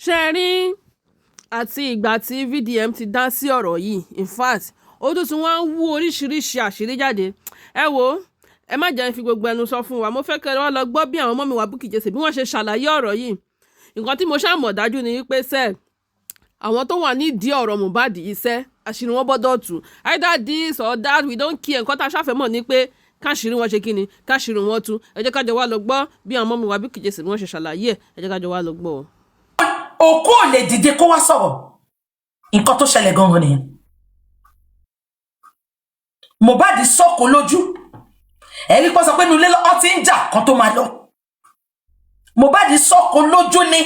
Ṣe rí, àti ìgbà tí VDM ti dá sí ọ̀rọ̀ yìí, in fact, ó tún tún wá ń wú oríṣiríṣi àṣírí jáde. Ẹ wo, ẹ má jẹ́ n fi gbogbo ẹnu sọ fún wa. Mo fẹ́ kẹ́ ẹ wá lọ gbọ́ bí àwọn mummy wa Bukky Jesse bí wọ́n ṣe ṣàlàyé ọ̀rọ̀ yìí. Nǹkan tí mo ṣáà mọ̀ dájú ni wípé sẹ́ àwọn tó wà nídìí ọ̀rọ̀ Mohbad yìí sẹ́, àṣírí wọn gbọ́dọ̀ tú. Either this or that, we don't care. Nǹkan tá a ṣàfẹ́ mọ̀ ni pé káṣírí wọn ṣe kí ni, káṣírí wọn tú. Ẹ jẹ́ ká jọ wá lọ gbọ́ bí àwọn mummy wa Bukky Jesse bí wọ́n ṣe ṣàlàyé ẹ̀. Ẹ jẹ́ ká jọ wá lọ gbọ́. Òkú ò lè dìde kó wá sọ̀rọ̀. Nǹkan tó ṣẹlẹ̀ gangan nìyẹn. Mohbad sọ̀kò lójú ẹ̀rí pọ́ sọ pé inú ilé ọ ti ń jà kan tó máa lọ. Mohbad sọ̀kò lójú ni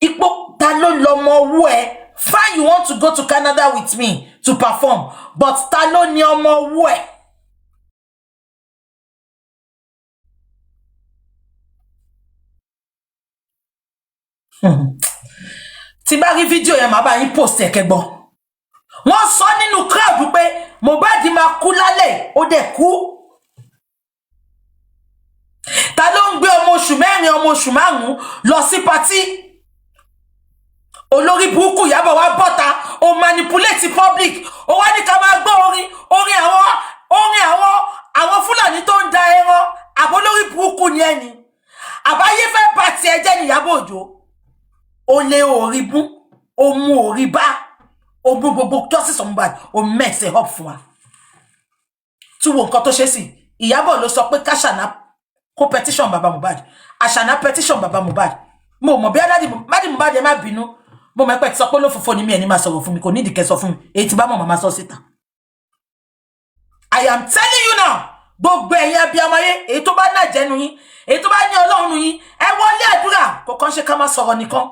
ipò ta ló lọmọ owó ẹ. Fine, you want to go to Canada with me to perform, but ta ló ní ọmọ owó ẹ? Tí bá rí fídíò yẹn, màá bá yín post ẹ̀ kẹ́gbọ́. Wọ́n sọ nínú crowd pé Mohbad máa kú lálẹ́, ó dẹ̀ kú. Ta ló ń gbé ọmọ oṣù 4, ọmọ oṣù 5 lọ sí party? Olórí burúkú Ìyábọ̀ wá bọ́ta, ó manipulate public, ó wá ní ká máa gbọ́ orin àwọn Fúlàní tó ń da ẹran. Àbólórí burúkú ni ẹni àbáyé fẹ́ bá tiẹ̀ jẹ́ ní Ìyábọ̀ Òjó. Ó lé orí bú, ó mú orí bá, ó mú gbogbo justice for Mohbad, ó mess it up fún wa. Tún wo nǹkan tó ṣe sí Ìyábọ̀. Ló sọ pé káṣàná kó petition baba Mohbad. Àṣàná petition baba Mohbad. Mo mọ̀ bí daddy Mohbad, ẹ má bínú. Mo mọ̀ pé ti sọ pé olófòfò ni mí. Ẹni máa sọ̀rọ̀ fún mi, kò ní ìdíkẹ́ sọ fún mi. Èyí tí bá mọ̀, màmá sọ síta. I am telling you now, gbogbo ẹ̀yin abiyamọ ayé, èyí tó bá nàjẹ́nu yín, èyí tó bá ní Ọlọ́run yín, ẹ wọlé àdúrà. Kò kàn ṣe ká má sọ̀rọ̀ nìkan.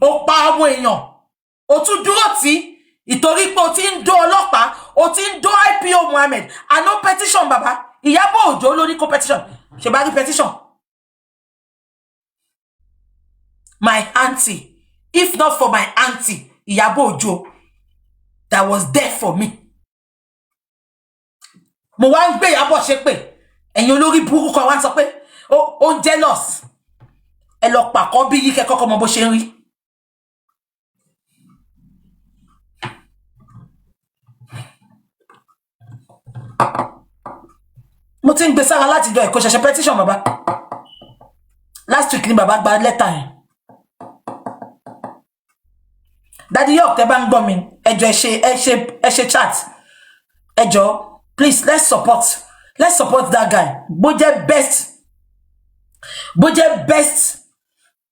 Ó pa àwọn èèyàn, ó tún dúró tí ìtorí pé o ti ń dó ọlọ́pàá, o ti ń dó IPO Muhammed. Àná petition bàbá Ìyábọ̀ Òjó ló ní kó petition. Ṣe bá rí petition? My aunty, if not for my aunty Ìyábọ̀ Òjó that was there for me, mo wá ń gbé Ìyábọ̀ ṣépè. Ẹ̀yin olórí burúkú kan wá ń sọ pé ó ń jealous. Ẹ lọ pàkọ́ bí yíkẹ́ kọ́kọ́ mọ bó ṣe ń rí. Mo ti ń gbé sára láti jọ ẹ̀kọ́ ṣẹ̀ṣẹ̀ petition bàbá. Last week ni bàbá gba lẹ́tà yẹn. Daddy York, tẹ́ bá ń gbọ́ mi, ẹ jọ̀ọ́, ẹ ṣe chat. Ẹ jọ̀ọ́, please, let's support that guy. Bó jẹ́ best,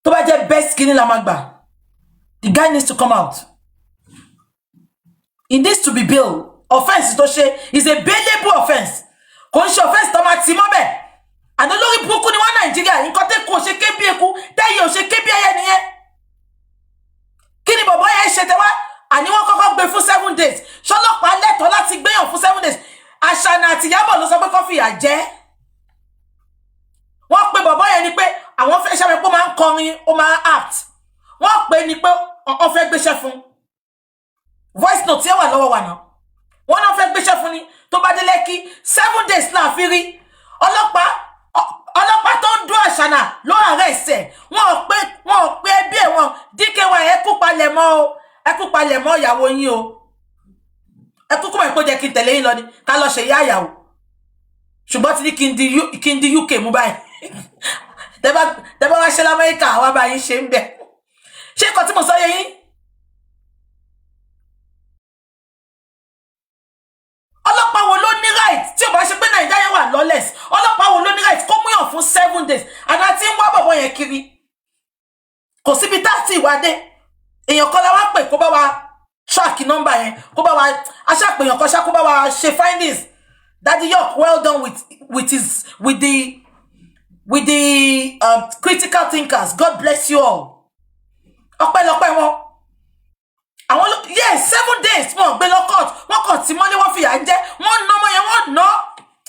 tó bá jẹ́ best kíní la máa gbà. The guy needs to come out. He needs to be bail. Offence tó ṣe is a bailable offence, kò ń ṣe offence tó máa tì mọ́bẹ̀. Àná lórí burúkú ni wọ́n Nàìjíríà. Nǹkan tẹ́ kò ṣe ké bí eku, tẹ́yẹ ò ṣe ké bí ẹyẹ nìyẹn. Kí ni bọ̀bọ̀ yẹn ṣe tẹ́wá? Àní wọ́n kọ́kọ́ gbé fún 7 days. Ṣọlọ́pàá lẹ́tọ̀ọ́ láti gbéyàn fún 7 days? Àṣànà àti Ìyábọ̀ ló sọ pé kó fìyà jẹ. Wọ́n pe bọ̀bọ̀ yẹn ni pé àwọn fẹ́ ṣàmì pé ó máa ń kọrin, ó máa ń act. Wọ́n pè ní pé wọ́n fẹ́ gbéṣẹ́ fún. Voice note yẹn wà lọ́wọ́ wa náà. Wọ́n náà fẹ́ gbéṣẹ́ fún ni tó bá dé Lẹ́kí. 7 days náà fi rí ọlọ́pàá. Ọlọ́pàá tó ń dún Àṣànà ló arrest ẹ̀. Wọ́n ò pé ẹbí ẹ̀. Wọ́n DKY, ẹ kú palẹ̀ mọ́ o, ẹ kú palẹ̀ mọ́ ìyàwó yín o. Ẹ kúkú mọ̀ pé ó jẹ́ kí n tẹ̀lé yín lọ ni ká lọ ṣe ìyá ìyàwó, ṣùgbọ́n ti ní kí n di UK mú báyìí. Tẹ́ bá wá ṣe lamẹ́ríkà, àwa bá yín ṣe ń bẹ̀. Ṣé nǹkan tí mo sọ yé yín? Ọlọ́pàá wo ló ní right, tí ò bá ṣe pé Nàìjíríà yẹn wà lawless, ọlọ́pàá wo ló ní right kó múyàn fún 7 days? Àná tí ń wá bọ̀bọ̀ yẹn kiri, kò síbi tá a ti wá dé. Èèyàn kan la wá pè kó bá wa track number yẹn, kó bá wa aṣàpèyàn kan ṣá, kó bá wa ṣe findings. Daddy York, well done with the critical thinkers. God bless you all. Ọpẹ́lọpẹ́ wọn. Àwọn ló, yes, 7 days, wọn gbé lọ court, wọn kàn tí mọ́lé, wọ́n fìyà jẹ, wọ́n ná ọmọ yẹn, wọ́n ná.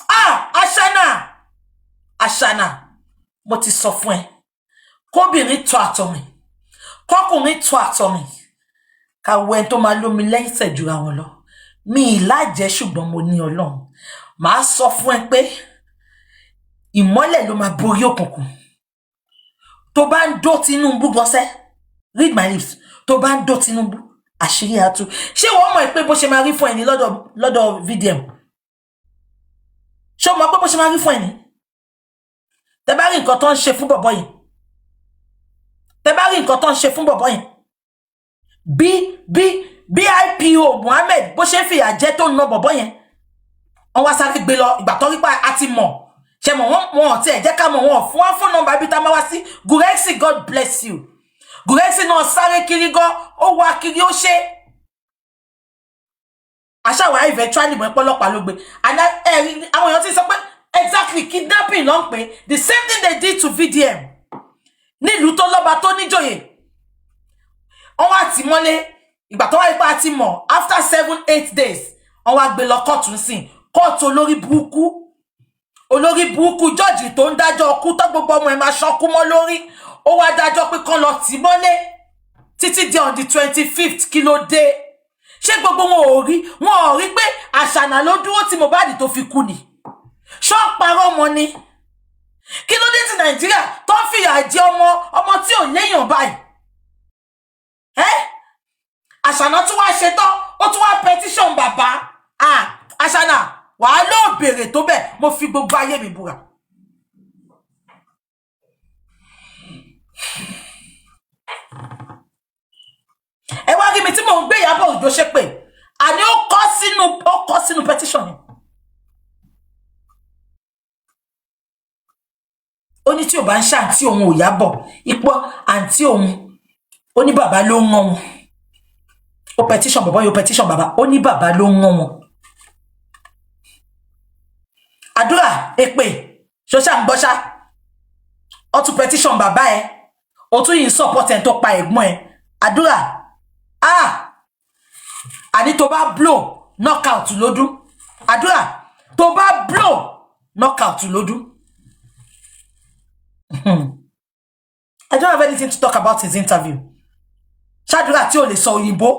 Ah, Aṣáná, Aṣáná, mo ti sọ fún ẹ, kóbìnrin tó àtọ̀rìn, kọkùnrin tó àtọ̀rìn, káwọ ẹni tó máa lómi lẹ́sẹ̀ jura wọn lọ. Mi ì lájẹ́, ṣùgbọ́n mo ní Ọlọ́run. Màá sọ fún ẹ pé ìmọ́lẹ̀ ló máa borí òkùnkùn. Tó bá ń dó Tinubu gbọ́sẹ́, read my lips, tó bá ń dó Tinubu, àṣírí á tú. Ṣé wọ́n mọ̀ pé bó ṣe máa rí fún ẹni lọ́dọ̀ VDM? Ṣé o mọ̀ pé bó ṣe máa rí fún ẹni? Tẹ bá rí nǹkan tó ń ṣe fún bọ̀bọ̀ yìí, tẹ bá rí nǹkan tó ń ṣe fún bọ̀bọ̀ yìí, bí IPO Muhammed bó ṣe ń fìyà jẹ, tó ń ná bọ̀bọ̀ yẹn, wọ́n wá sáré gbé lọ. Ìgbà tó rí pa a ti mọ̀, ṣe mọ̀ wọ́n, wọn ò tiẹ̀ jẹ́ ká mọ̀. Wọn fún wọn fún nọ́mbà ibi tá a máa wá sí. Gurexi, God bless you. Gurexi náà sáré kiri gan, ó wá kiri, ó ṣe àṣàwọ̀. Eventually mọ̀ ọlọ́pàá ló gbé. And àwọn èèyàn ti sọ pé exactly kidnapping ló ń pè, the same thing they did to VDM nílùú tó lọ́ba, tó níjòyè. Wọ́n wá tì mọ́lé. Ìgbà tó wá ipá ti mọ̀, after 7-8 days, wọ́n wá gbé lọ kóòtù nsìn, kóòtù olórí burúkú, olórí burúkú jọ́ọ̀jì tó ń dájọ́ ọkú tó gbogbo ọmọ ẹ̀ máa ṣọkú mọ́ lórí. Ó wá dájọ́ pé kán lọ tì mọ́lé títí di on the 25th. Kí ló dé? Ṣé gbogbo wọn ò rí? Wọn ò rí pé Àṣànà ló dúró tí Mohbad tó fi kú ni? Ṣọ́ parọ́ mọ́ ni? Kí ló dé tí Nàìjíríà tó ń fìyà jẹ ọmọ ọmọ tí ò léèyàn báyìí? Ẹ́ Àṣànà tún wá ṣetán, ó tún wá petition bàbá. Ah, Àṣànà, wàá lóò béèrè tó bẹ́ẹ̀. Mo fi gbogbo ayé mi búra. Ẹ wá rí mi tí mò ń gbé Ìyábọ̀ Òjó ṣépè. Àní ó kọ sínú petition yẹn, ó ní tí ò bá ń ṣàǹtí òun ò Ìyábọ̀ ipò àǹtí òun, ó ní bàbá ló ń rán wọn. Ó petition bàbá yóò petition bàbá, ó ní bàbá ló ń rán wọn. Àdúrà èpè ṣọṣà ń gbọ́ṣá. Ó tún petition bàbá ẹ, ó tún yìí support ẹ tó pa ẹ̀gbọ́n ẹ. Àdúrà, ah, àní tó bá blow knockout lódún. Àdúrà, tó bá blow knockout lódún. I don't have anything to talk about his interview. Ṣàdúrà tí ò lè sọ òyìnbó,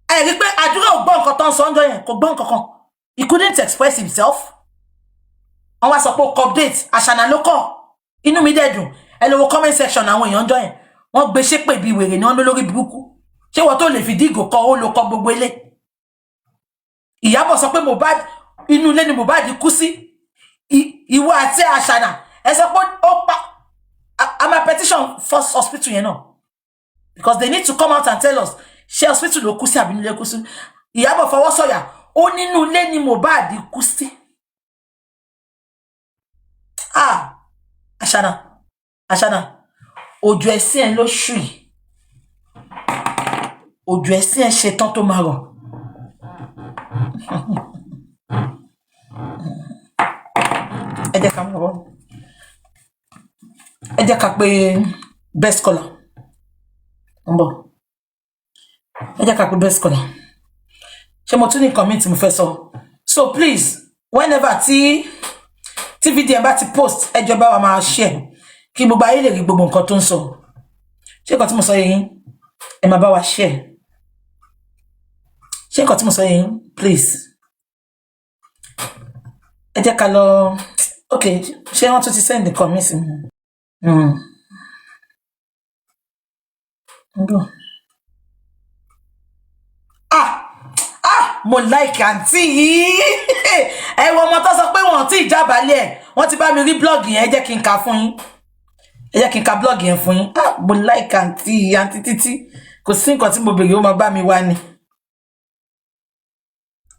ẹ rí i pé Àdúrà ò gbọ́ nǹkan tó ń sọ ọ́njọ́ yẹn, kò gbọ́ nǹkan kan. He couldn't express himself. Wọ́n wá sọ pé ó kọ update, Àṣànà ló kọ̀. Inú mi dẹ̀ dùn. Ẹ lọ wo comment section àwọn èèyàn jọ yẹn, wọ́n gbé ṣépè bíi wèrè ní wọ́n lórí burúkú. Ṣé wọ́n tó lè fi dígò kọ, ó ló kọ gbogbo ilé? Ìyábọ̀ sọ pé Mohbad, inú ilé ni Mohbad kú sí. Ìwọ àti Àṣànà, ẹ sọ pé ó pa. A máa petition first hospital yẹn náà, because they need to come out and tell us, ṣé hospital ló kú sí àbí nílé kú sí? Ìyábọ̀ fọwọ́ sọ̀yà, ó nínú ilé ni Mohbad kú sí. Ah, Àṣànà, Àṣànà, òjò ẹ̀sìn ẹ̀ lóṣù yìí, òjò ẹ̀sìn ẹ̀ ṣetán tó máa rọ̀. Ẹ jẹ́ ká mọ̀ bọ́, ẹ jẹ́ ká pé best caller ń bọ̀. Ẹ jẹ́ ká pé best caller. Ṣé mo tún ní nǹkan míì tí mo fẹ́ sọ? So please, whenever tí VDM bá ti post, ẹ jọ̀ọ́, bá wa máa share kí gbogbo ayé lè rí gbogbo nǹkan tó ń sọ. Ṣé nǹkan tí mo sọ yẹn, ẹ máa bá wa share? Ṣé nǹkan tí mo sọ yẹn? Please, ẹ jẹ́ ká lọ. Ok, ṣé wọ́n tún ti send nǹkan mi sí mi? Ń bọ̀. Ah ah, mo like àǹtí yìí. Ẹ wo ọmọ tó sọ pé wọn ò tí ì jábàálẹ̀ ẹ̀. Wọ́n ti bá mi rí blog yẹn. Ẹ jẹ́ kí n kà fún yín, ẹ jẹ́ kí n ka blog yẹn fún yín. Ah, mo like àǹtí yìí, àǹtí Títí. Kò sí nǹkan tí mo béèrè, ó máa bá mi wá ni.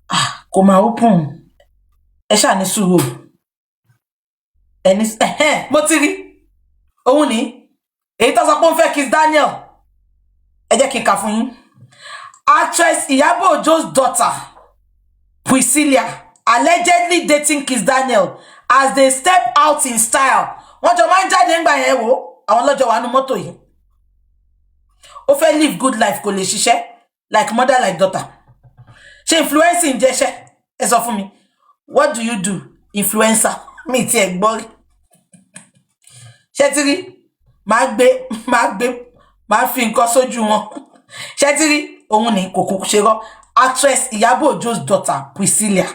Ah, kò máa open. Ẹ ṣáà ní sùúrù. Ẹni ẹhẹn, mo ti rí òun ní èyí tó sọ pé ó ń fẹ́ Kiss Daniel. Ẹ jẹ́ kí n kà fún yín. Actress Iyabo Ojo's daughter Priscilla allegedly dating Kiss Daniel as they step out in style. Wọ́n jọ máa ń jáde ńgbà yẹn. Wò àwọn lọ́jọ́ wà nú mọ́tò yìí. Ó fẹ́ live good life, kò lè ṣiṣẹ́, like mother like daughter. Ṣé influencing jẹ́ṣẹ́? Ẹ sọ fún mi, what do you do, influencer? Mi ti ẹ̀ gbọ́ rí. Ṣé ti rí? Máa gbé, máa gbé, máa fi nǹkan sójú wọn. Ṣé ti rí? Òun ní kò kúkú ṣe rọ. Actress Iyabo Ojo's daughter Priscilla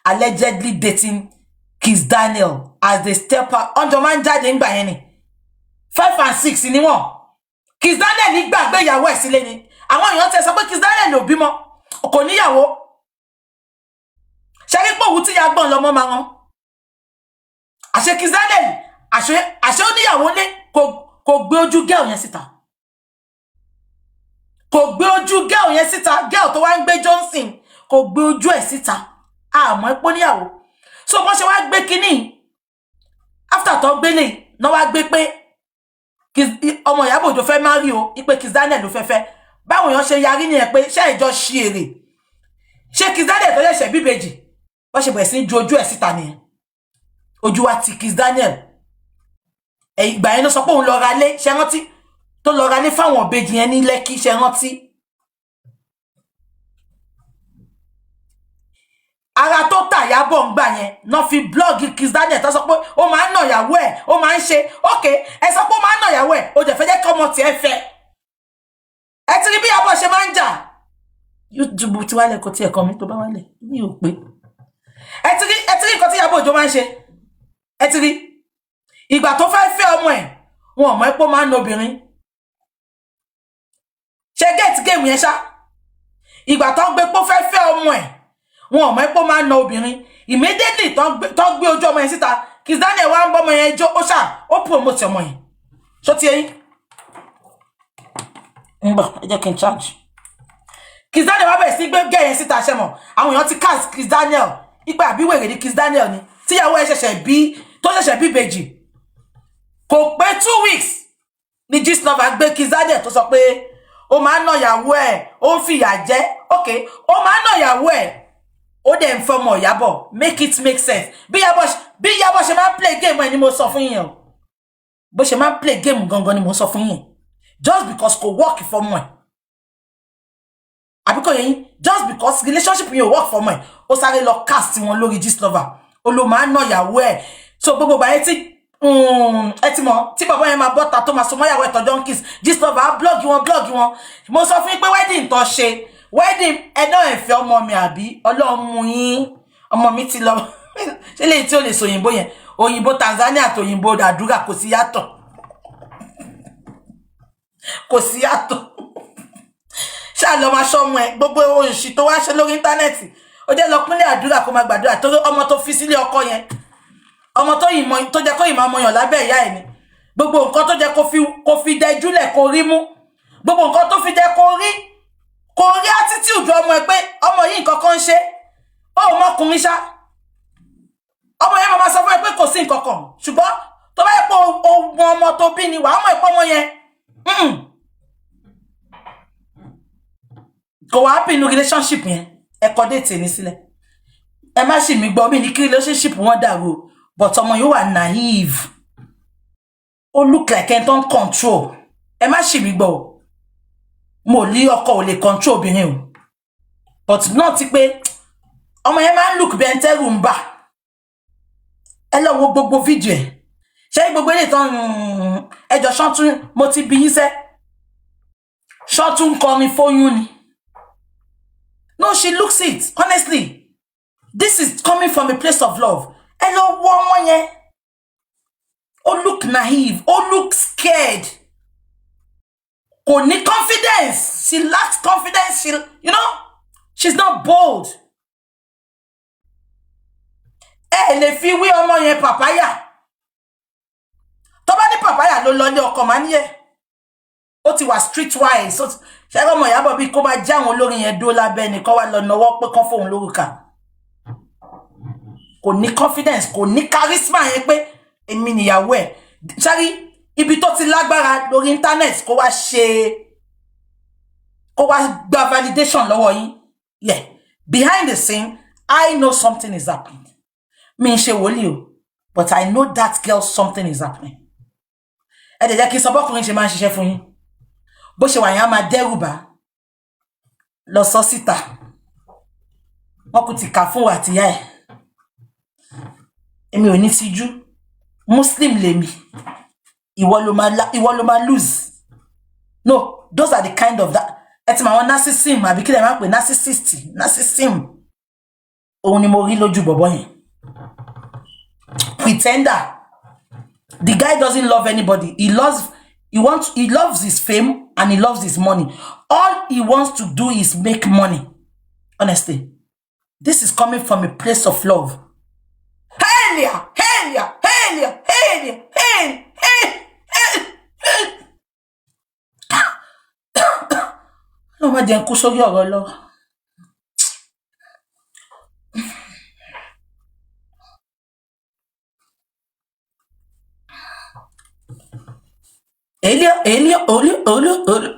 allegedly dating Kiss Daniel as they step out in style. Kiss Daniel as they step out. Ọjọ́ máa ń jáde ńgbà yẹn ni, 5 and 6 ni wọ́n. Kiss Daniel ní gbàgbé ìyàwó ẹ̀ sílé ni. Àwọn èèyàn tẹ sọ pé Kiss Daniel ò bímọ, kò níyàwó. Ṣe rí pé òun tí ya gbọ́n lọ́mọ máa rán àṣẹ Kiss Daniel, àṣẹ ó níyàwó lé, kò gbé ojú girl yẹn síta, kò gbé ojú girl yẹn síta. Girl tó wá ń gbé Johnson kò gbé ojú ẹ̀ síta, àmọ́ epo níyàwó. So bọ́n ṣe wá gbé kínní, after tó gbélé náà, wá gbé pé ọmọ Ìyábọ̀ Òjó fẹ́ marry o, ipe Kiss Daniel ló fẹ́ fẹ́. Báwọn èèyàn ṣe yarí nìyẹn pé ṣé ìjọ ṣe èrè, ṣé Kiss Daniel tó ṣẹ̀ṣẹ̀ bíbejì? Wọ́n ṣe bẹ̀rẹ̀ sí ní ju ojú ẹ̀ síta nìyẹn. Ojú wa ti Kiss Daniel. Ìgbà yẹn ló sọ pé òun lọ ra lé. Ṣe rántí tó lọ ra lé fáwọn ìbejì yẹn ní Lẹ́kí? Ṣe rántí? Ara tó tà Ìyábọ̀ ń gbà yẹn náà fi blog Kiss Daniel tó sọ pé ó máa ń nà ìyàwó ẹ̀, ó máa ń ṣe. Ok, ẹ sọ pé ó máa ń nà ìyàwó ẹ̀, ó jẹ́ fẹ́ jẹ́ kí ọmọ tiẹ̀ fẹ́. Ẹ ti rí bí Ìyábọ̀ ṣe máa ń jà. YouTube ti wálẹ̀, kò tiẹ̀ kàn mí tó bá wálẹ̀ ní ò pé. Ẹ ti rí nǹkan tí Ìyábọ̀ Òjó máa ń ṣe. Ẹ ti rí ìgbà tó fẹ́ fẹ́ ọmọ ẹ̀, wọn ò mọ̀ pé ó máa ń na obìnrin. Ṣe get game yẹn ṣá? Ìgbà tó ń gbé pé ó fẹ́ fẹ́ ọmọ ẹ̀, wọn ò mọ̀ pé ó máa ń na obìnrin. Immediately tó ń gbé ojú ọmọ yẹn síta, Kiss Daniel wá ń bọ́ ọmọ yẹn jó, ó ṣá ó promote ọmọ yẹn. Ṣó ti yẹn ń bọ̀? Ẹ jẹ́ kí n charge. Kiss Daniel wá bẹ̀rẹ̀ sí gbé gẹ̀ yẹn síta. Ṣẹ́ mọ̀ àwọn èèyàn ti cast Kiss Daniel ipa àbíwèrè ní Kiss Daniel ni, tíyàwó ẹ̀ ṣẹ̀ṣẹ̀ bí, tó ṣẹ̀ṣẹ̀ bí ìbejì. Kò pé 2 weeks ní Gistlover gbé Kiss Daniel tó sọ pé ó máa ń nà ìyàwó ẹ̀, ó ń fìyà jẹ. Ok, ó máa ń nà ìyàwó ẹ̀, ó dẹ̀ ń fọmọ Ìyábọ̀. Make it make sense. Bí Ìyábọ̀ ṣe máa ń play game ẹ̀ ni mo sọ fún yín o. Bó ṣe máa ń play game gangan ni mo sọ fún yín. Just because kò work fọmọ ẹ̀, àbí kò yẹ yín? Just because relationship yẹn ò work fọmọ ẹ̀, ó sáré lọ cast wọn lórí Gistlover, ó ló máa ń nà ìyàwó ẹ̀. So gbogbo ìgbà yẹn tí ẹ ti mọ̀ tí bàbá yẹn máa bọ́ta tó máa sọ mọ́yàwó ẹ̀ tọ́jọ́ ń kiss, Gistlover á blog wọn, blog wọn. Mo sọ fún yín pé wedding tó ṣe, wedding ẹ náà, ẹ̀fẹ́ ọmọ mi, àbí Ọlọ́run mú yín, ọmọ mi ti lọ. Ṣé lèyí tí ó lè sọ òyìnbó yẹn, òyìnbó Tanzania àti òyìnbó àdúrà, kò sí yàtọ̀, kò sí yàtọ̀. Ṣáà lọ máa ṣọ́mọ ẹ. Gbogbo òṣì tó wá ṣe lórí internet, ó jẹ́ lọ pínlẹ̀ àdúrà kó máa gbàdúrà, torí ọmọ tó fi sílé ọkọ yẹn, ọmọ tó yìí mọ tó jẹ́ kó yìí máa mọyàn lábẹ́ ìyá ẹ̀ ni. Gbogbo nǹkan tó jẹ́ kó fi dẹjúlẹ̀, kó rí mú, gbogbo nǹkan tó fi jẹ́ kó rí attitude ọmọ ẹ pé ọmọ yìí nǹkan kan ń ṣe ó mọkùnrin ṣá, ọmọ yẹn máa sọ fún ẹ pé kò sí nǹkan kan. Ṣùgbọ́n tó bá yẹ pé o mọ ọmọ tó bí ni, wàá mọ̀ ẹ pé ọmọ yẹn kò wá pinnu relationship yẹn. Ẹ kọ date ní sílẹ̀. Ẹ má ṣì mí gbọ́, mí ní kí relationship wọn dàrú o, but ọmọ yóò wà naive, ó look like ẹni tó ń control. Ẹ má ṣì mí gbọ́ o, mo lé ọkọ ò lè control obìnrin o, but náà ti pé ọmọ yẹn máa ń look bí ẹni tẹ́rù ń bà. Ẹ lọ wo gbogbo fídíò ẹ. Ṣé gbogbo eléyìí tán ẹjọ ṣọ́tún, mo ti bí yín sẹ́, ṣọ́tún kọrin fóyún ni? No, she looks it. Honestly, this is coming from a place of love. Ẹ lọ wo ọmọ yẹn, ó look naive, ó look scared, kò ní confidence. She lacks confidence. She you know she's not bold. Ẹ lè fi wí ọmọ yẹn pàpáyà. Tó bá ní pàpáyà ló lọ ní ọkọ máa níyẹ, ó ti wà streetwise. Ṣé ọmọ Ìyábọ̀ bíi kó máa já àwọn olórin yẹn dó lábẹ́ nìkan wá lọ nọwọ́ pé kán fóun lórúkà. Kò ní confidence, kò ní charisma yẹn pé èmi nìyàwó ẹ̀. Ṣárí ibi tó ti lágbára lórí internet, kó wá ṣe, kó wá gba validation lọ́wọ́ yín. Yeah, behind the scene, I know something is happening. Mi ń ṣe wòlíì o, but I know that girl, something is happening. Ẹ dẹ̀ jẹ́ kí n sọ bọ́kùnrin ṣe máa ń ṣiṣẹ́ fún yín. Bó ṣe wà yẹn, á máa dẹ́rù bá lọ sọ síta. Wọn kò ti kà fún wa àtìyá ẹ̀. Èmi ò ní tijú, Muslim lèmi. Ìwọ ló máa lose. No, those are the kind of that ẹ ti mọ àwọn narcissism, àbí kí lè máa pè narcissist, narcissism, òun ni mo rí lójú bọ̀bọ̀ yẹn. Pretender. The guy doesn't love anybody. He loves his fame and he loves his money. All he wants to do is make money. Honestly, this is coming from a place of love. Helia, Helia, Helia, Helia, Helia, Helia, Helia. Ọlọ́run má jẹ́ n kú sórí ọ̀rọ̀ lọ. Elia, Elia, Olú, Olú, Olú.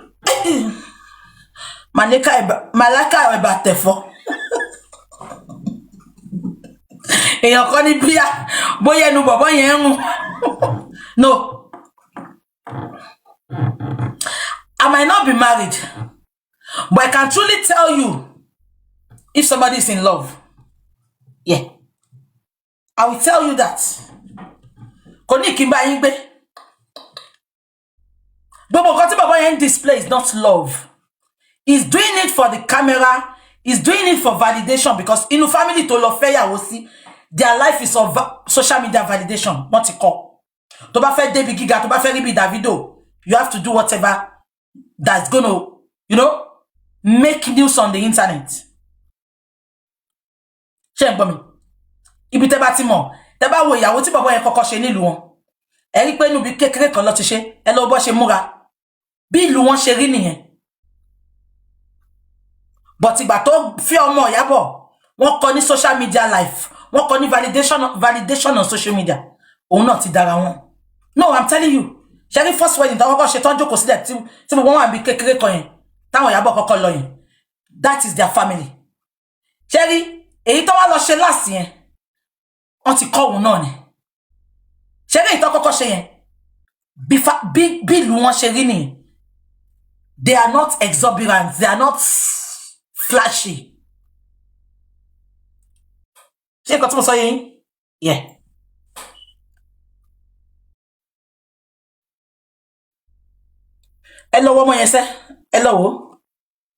Màlíkà ìbà, Màláíkà ìbà tẹ̀fọ́. Èèyàn kan ní bíyà bóyá ẹnu bọ̀bọ́ yẹn ń rùn. No. I might not be married, but I can truly tell you if somebody is in love. Yeah. I will tell you that. Kò ní kí n bá yín gbé. Gbogbo nǹkan tí bàbá yẹn ń display is not love. He's doing it for the camera. He's doing it for validation because inú family tó lọ fẹ́yàwó sí, their life is of social media validation. Wọ́n ti kọ́. Tó bá fẹ́ débi gíga, tó bá fẹ́ rí bí Davido, you have to do whatever that's gonna make news on the internet. Ṣé ń gbọ́ mi? Ibi tẹ́ bá ti mọ̀, tẹ́ bá wo ìyàwó tí bàbá yẹn kọ́kọ́ ṣe nílùú wọn, ẹ rí pé inú ibi kékeré kan ló ti ṣe, ẹ lọ bọ́ ṣe múra. Bí ìlú wọn ṣe rí nìyẹn. But ìgbà tó fi ọmọ Ìyábọ̀, wọ́n kọ ní social media life, wọ́n kọ ní validation on social media. Òun náà ti dára wọn. No, I'm telling you. Ṣé rí first wedding tó kọ́kọ́ ṣe tán jókòó sílẹ̀ tí gbogbo wọn wà níbi kékeré kan yẹn, táwọn Ìyábọ̀ kọ́kọ́ lọ yẹn. That is their family. Ṣé rí èyí tó wá lọ ṣe last yẹn, wọ́n ti kọ́ òun náà ni. Ṣé rí èyí tó kọ́kọ́ ṣe yẹn, bí ìlú wọn ṣe rí nìyẹn. They are not exuberant, they are not flashy. Ṣé nǹkan tí mo sọ yẹn? Yeah. Ẹ lọ wọ ọmọ yẹn sẹ́, ẹ lọ wò ó,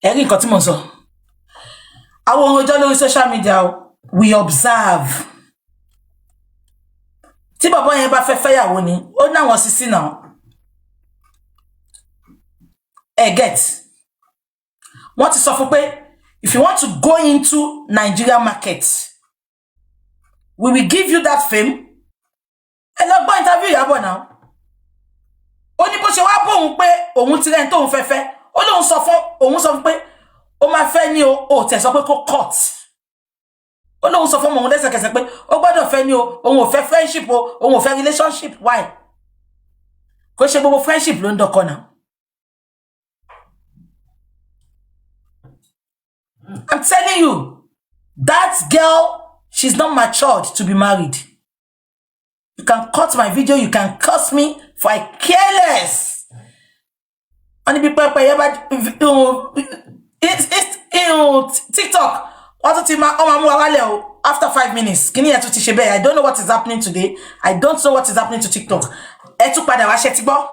ẹ rí nǹkan tí mo sọ. Àwọn ohun ọjọ́ lórí social media o, we observe. Tí bàbá yẹn bá fẹ́ fẹ́yàwó ni, ó ní àwọn sisi náà. Ẹ get. Wọ́n ti sọ fún pé if you want to go into Nigeria market, we will give you that fame. Ẹ lọ gbọ́ interview Ìyábọ̀ náà. Ó ní bó ṣe wá bóun pé òun ti rẹ́ni tóun fẹ́ fẹ́. Ó lóun sọ fún òun sọ fún pé ó máa fẹ́ ní o, ò tẹ̀ sọ pé kó cut. Ó lóun sọ fún òun lẹ́sẹ̀kẹsẹ̀ pé ó gbọ́dọ̀ fẹ́ ní o, òun ò fẹ́ friendship o, òun ò fẹ́ relationship. Why? Kò ṣe gbogbo friendship ló ń dọkọ náà. I'm telling you, that girl, she's not matured to be married. You can cut my video, you can curse me for I care less. Wọ́n ní bí pẹ́pẹ́ yẹn bá TikTok, wọ́n tún ti máa ọmọ amúwa wálẹ̀ o after 5 minutes. Kí ni ẹ̀ tún ti ṣe bẹ́ẹ̀? I don't know what is happening today. I don't know what is happening to TikTok. Ẹ tún padà wá ṣe ti gbọ́.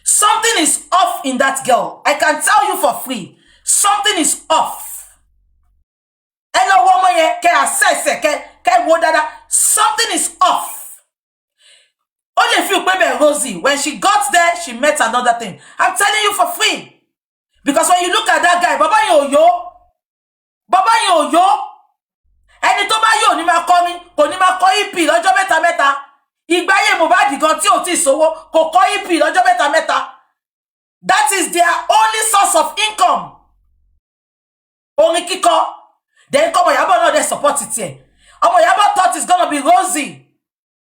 Something is off in that girl. I can tell you for free. Something is off. Ẹ lọ wọ ọmọ yẹn kẹ assess ẹ kẹ wo dáadáa. Something is off. Ó lè fi pé bẹ́ẹ̀ rosy. When she got there, she met another thing. I'm telling you for free. Because when you look at that guy, bàbá yẹn ò yó. Bàbá yẹn ò yó. Ẹni tó bá yó ní máa kọrin, kò ní máa kọ EP lọ́jọ́ mẹ́ta mẹ́ta. Ìgbáyé Mohbad gan tí ò tí sówó kò kọ EP lọ́jọ́ mẹ́ta mẹ́ta. That is their only source of income. Orin kíkọ. Then kọ́mọ Ìyábọ̀ náà dẹ̀ support tiẹ̀. Ọmọ Ìyábọ̀ thought it's gonna be rosy.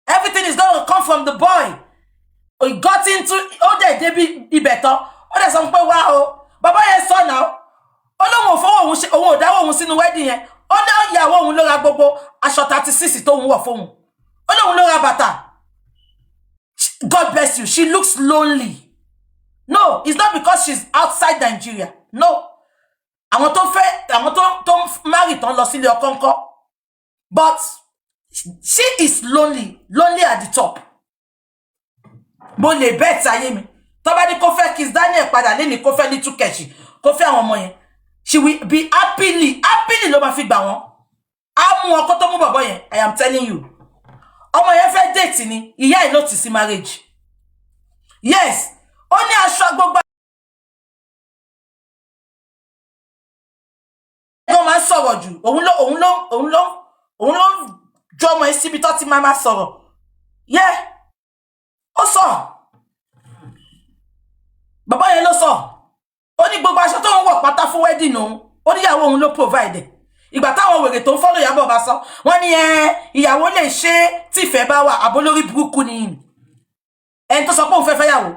Everything is gonna come from the boy. He got into ó dẹ̀ débi ibẹ̀ tán. Ó dẹ̀ sọ pé wá o. Bàbá yẹn sọ náà. Ó lóun ò fọwọ́ òun ṣe òun ò dáwọ́ òun sínú wedding yẹn. Ó ní ìyàwó òun ló ra gbogbo aṣọ 36 tóun wọ̀ fóun. Ó lóun ló ra bàtà. God bless you. She looks lonely. No, it's not because she's outside Nigeria. No. Àwọn tó fẹ́ àwọn tó marry tán lọ sílé ọkọ ńkọ́. But she is lonely, lonely at the top. Mo lè bet ayé mi. Tó bá ní kó fẹ́ Kiss Daniel padà lẹ́ni kó fẹ́ Little Keshi, kó fẹ́ àwọn ọmọ yẹn. She will be happily, happily ló máa fi gbà wọ́n. Á mú wọn kó tó mú bọ̀bọ̀ yẹn. I am telling you. Ọmọ yẹn fẹ́ date ni, ìyá ẹ̀ ló ti sí marriage. Yes, ó ní aṣọ gbogbo ẹgbẹ́ máa ń sọ̀rọ̀ jù. Òun ló jọ ọmọ yẹn síbi tó ti máa sọ̀rọ̀ yẹ. Ó sọ, bàbá yẹn ló sọ, ó ní gbogbo aṣọ tó ń wọ̀ pátá fún wedding òun, ó níyàwó òun ló provide ẹ̀. Ìgbà táwọn wèrè tó ń follow Ìyábọ̀ bá sọ, wọ́n ní ẹ ìyàwó lè ṣe tífẹ̀ẹ́ bá wà. Àbólórí burúkú ni ẹni tó sọ pé òun fẹ́ fẹ́yàwó,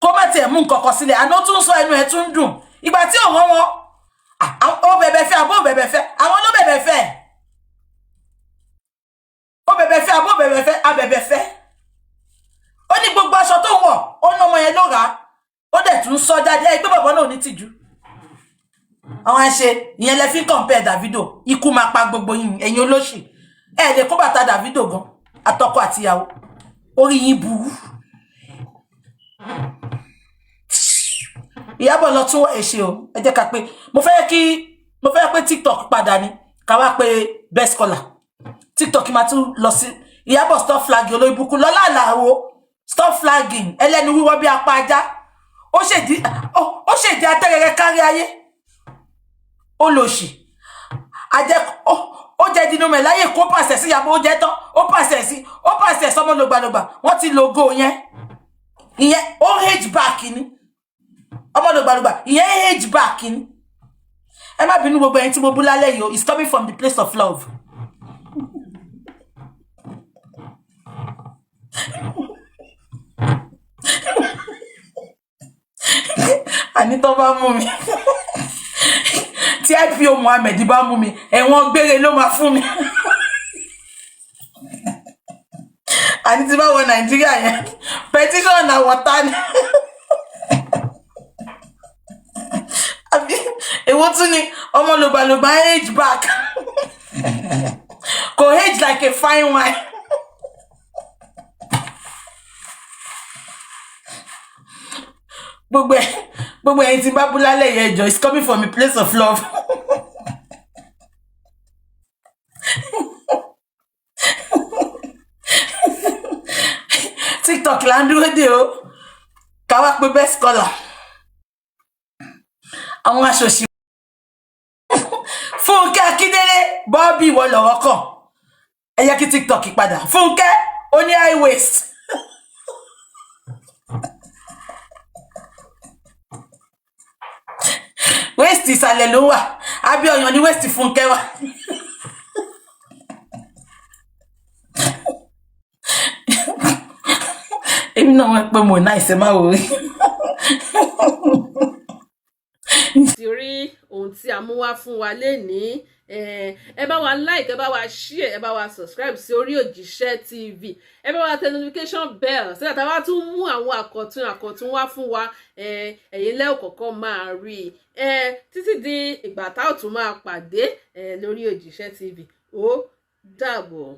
kó má tiẹ̀ mú nǹkan kan sílẹ̀. Àná tún sọ, ẹnu ẹ̀ tún dùn. Ìgbà tí òun wọn ó bẹ̀bẹ̀ fẹ́, àbó bẹ̀bẹ̀ fẹ́, àwọn ló bẹ̀bẹ̀ fẹ́. Ó bẹ̀bẹ̀ fẹ́, àbó bẹ̀bẹ̀ fẹ́, abẹ̀bẹ̀ fẹ́. Ó ní gbogbo aṣọ tó ń wọ̀, ó ní ọmọ yẹn ló rà á. Ó dẹ̀ tún sọ jáde ẹ pé bàbá náà ò ní tìjú. Àwọn àṣe ìyẹn lẹ fi ń compare Davido. Ikú máa pa gbogbo yín, ẹ̀yin olóṣì. Ẹ lè kó bàtà Davido gan, àtọkọ àtìyàwó. Orí yín burú. Ìyábọ̀, lọ tún ẹ̀ ṣe o. Ẹ jẹ́ ká pé mo fẹ́ pé TikTok padà ni ká wá pé best caller. TikTok máa tún lọ sí. Ìyábọ̀, stop flagging. Olórí burúkú lọ́lá àlàó, stop flagging. Ẹlẹ́nu wíwọ́ bí apá ajá, ó ṣèdí atẹ́rẹrẹ kárí ayé. Ó lò sí ajẹ́, ó jẹ́ dínú mẹ́ láyè kó pàṣẹ sí Ìyábọ̀. Ó jẹ́ tán, ó pàṣẹ sí, ó pàṣẹ sọmọ lògbàlògbà. Wọ́n ti logo yẹn, ìyẹn ó age back ni. Ọmọ lògbàlògbà, ìyẹn age back ni. Ẹ má bínú, gbogbo ẹ̀yin tí mo bú lálẹ́ yìí o. It's coming from the place of love. Àní tó bá mú mi, tí IPO Muhammed bá mú mi, ẹ̀wọ̀n gbére ló máa fún mi. Àní tí bá wọ Nàìjíríà yẹn, petition na water ni. Àbí èwo tún ni ọmọ lògbàlògbà age back? Kò age like a fine wine. Gbogbo ẹ̀yin tí bá bú lálẹ́ yẹn, jọ, it's coming from a place of love. TikTok là ń dúró dè o, ká wá pé best caller. Àwọn aṣòṣì. Fúnkẹ́ Akíndélé, Bọ́ọ̀bì, ìwọ lọ̀rọ̀ kàn. Ẹ yẹ kí TikTok padà. Fúnkẹ́ ó ní high waist. Waist ìsàlẹ̀ ló wà, abẹ́ ọyàn ní waist Fúnkẹ́ wà. Èmi náà wọ́n pé mo náà ìṣe máa wò ó. Ti rí ohun tí a mú wá fún wa lénìí. Ẹ bá wa like, ẹ bá wa share, ẹ bá wa subscribe sí orí Òjíṣẹ́ TV. Ẹ bá wa tẹ notification bell sígbà tá a bá tún mú àwọn àkọ̀tun àkọ̀tun wá fún wa, ẹ̀yin lẹ́ò kọ̀ọ̀kan máa rí i. Títí di ìgbà tá ò tún máa pàdé lórí Òjíṣẹ́ TV, ó dàbọ̀.